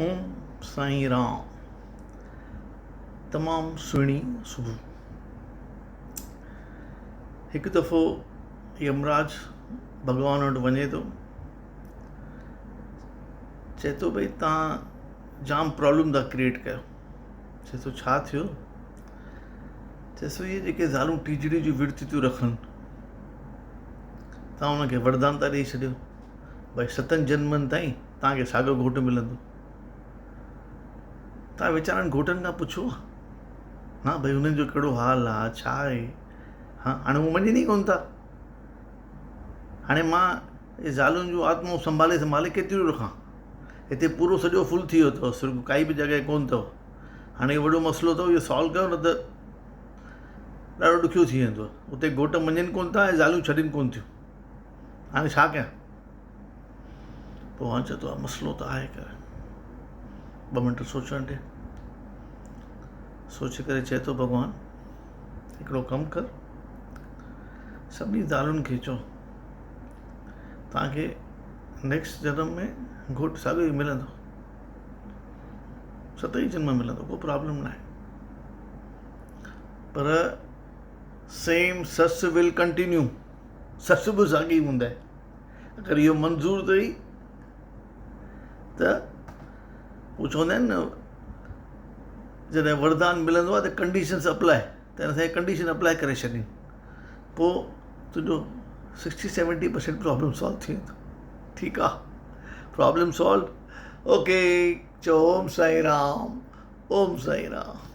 اوم سائين رام تمام سهڻي صبح هڪ دفعو يمراج ڀڳوان وٽ وڃي ٿو چئي ٿو ڀئي تان جام پرابلم ٿا ڪريئيٽ ڪيو چئي ٿو ڇا ٿيو چئي ٿو اهي جيڪي زالون ٽيجڙي جون ورت ٿيون رکن تان انهن کي وردان ٿا ڏيئي ڇڏيو ڀئي ستن جنمن تائين توهان کي ساڳيو گهوٽ ملندو. توهان ويچارن گهوٽن کان پڇو ها ڀئي هنن جو ڪهڙو حال آ ڇا آهي ها هاڻي هو مڃين ئي ڪونه ٿا هاڻي مان اهي زالن جون آتمائون سنڀالي سنڀالي ڪيتريون رکان هتي پورو سڄو فل ٿي ويو اٿو سرڳ ڪائي به جڳهه ڪونه اٿو هاڻي وڏو مسئلو اٿو اهو سالو ڪيو نه ته ڏاڍو ڏکيو ٿي ويندو اتي گهوٽ مڃين ڪونه ٿا ۽ زالون ڇڏين ڪونه ٿيون هاڻي ڇا ڪيان؟ پوء هاڻ چئي ٿو ها مسئلو ته آهي ڪري ٻه منٽ سوچڻ ڏي سوچي ڪري چئي ٿو ڀڳوان هڪڙو ڪم ڪر سڀني زالن کي چئو توهان کي نيڪسٽ جنم ۾ گهوٽ ساڳيو ئي ملندو ست ئي جنم ملندو ڪو پرابلم ناهي پر سيم سس ول ڪنٽينيو سس به ساڳي هوندي اگر اهو منظور اٿئي ته هو چوندا آهن نه جڏهن وردان ملندو آهي ته ڪنڊيشنس اپلاء ته هن سان ڪنڊيشن اپلاء ڪري ڇڏي پوء تنهنجو سڪسٽي سيونٽي پرسينٽ پرابلم سالو ٿي ويندو ٺيڪ آهي پرابلم سالو اوڪي چئو اوم سائين رام اوم سائين رام.